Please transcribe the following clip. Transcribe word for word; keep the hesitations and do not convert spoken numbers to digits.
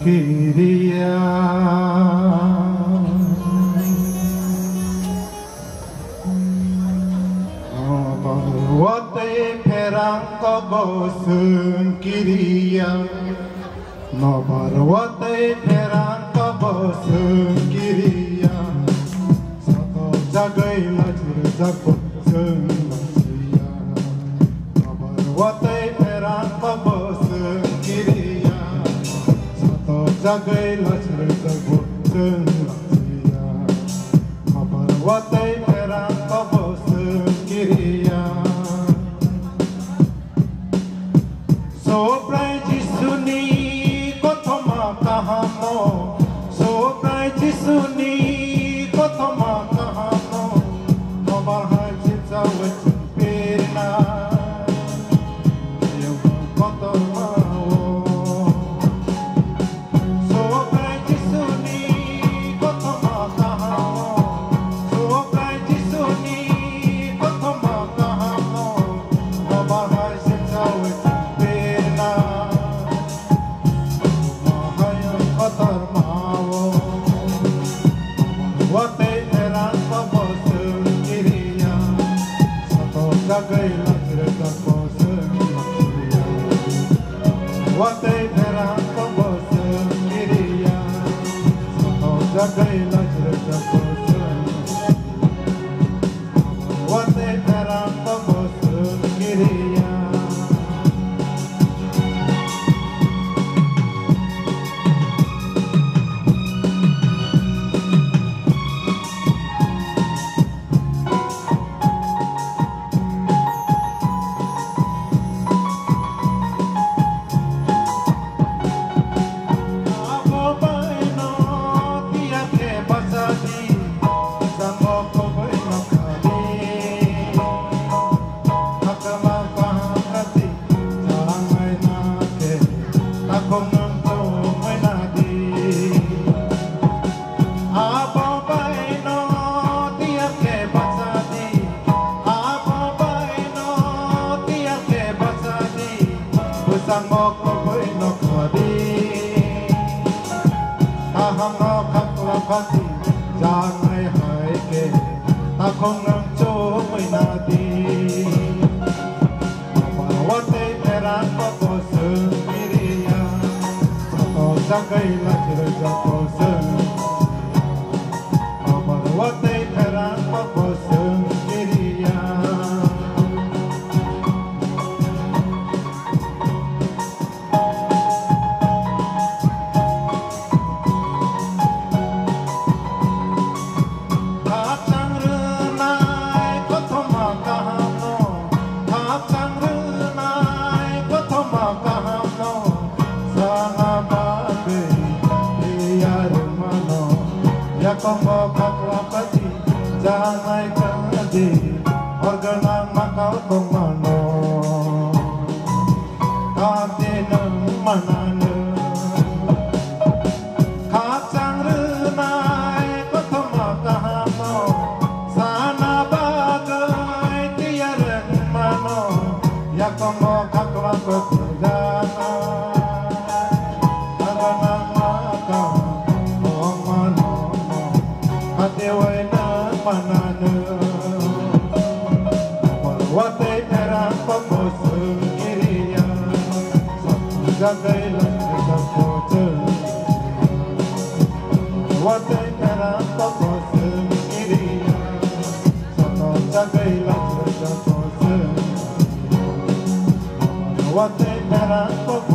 Kiriya. Nobar watwi pherang kobo swng kiriya. Nobar watwi pherang kobo swng kiriya. Sato jagwi lachir jagbo swng lachia. Nobar watwi pherang kobo swng kiriya. Sato jagwi lachir jagbo swng lachia. Nobar watwi pherang kobo swng kiriya. Subrai Jisuni kothoma kahamo, Subrai Jisuni kothoma kahamo, nobar hai sipsa wechung pirna, kotorma o. Subrai Jisuni kothoma kahamo, Subrai Jisuni kothoma kahamo, nobar hai sipsa wechung pirna, nobar hai kotorma o. Watwi pherang kobo swng kiriya, sato jagwi lachir jagbo swng lachia. Watwi pherang kobo swng kiriya, sato jagwi lachir jagbo swng. Watwi pherang kobo swng kiriya. Abo bai no tiya khe bacha di, jango koboi no kha di. Hakama kaham rati, jangai na khe, takhong nang tongoi na di. Abo bai no tiya khe bacha di, abo bai no tiya khe bacha di, bwsang bo koboi no kha di. Kaham no khakla khati, jangai hai khe, takhong nang chumui na di. Nobar watwi pherang kobo swng kiriya, sato jagwi lachir jagbo swng. Nobar watwi pherang kobo swng kiriya. Khakchang rwnai kothoma kaham no, khakchang rwnai kothoma kaham no, sana bagwi tiyar mano, yakongo khakla pati janai kadi, hor gwnang makal tongmano. Kati nwng mananw. Khakchang rwnai kothoma kaham no, sana bagwi tiyar wng mano, yakongo khakla kwthwijak. Agana maka ong mano, kati wai nwng mananw. Watwi pherang kobo swng kiriya, sato jagwi lachir jagbo swng. Watwi pherang kobo swng kiriya, sato jagwi lachir jagbo swng. Watwi pherang kobo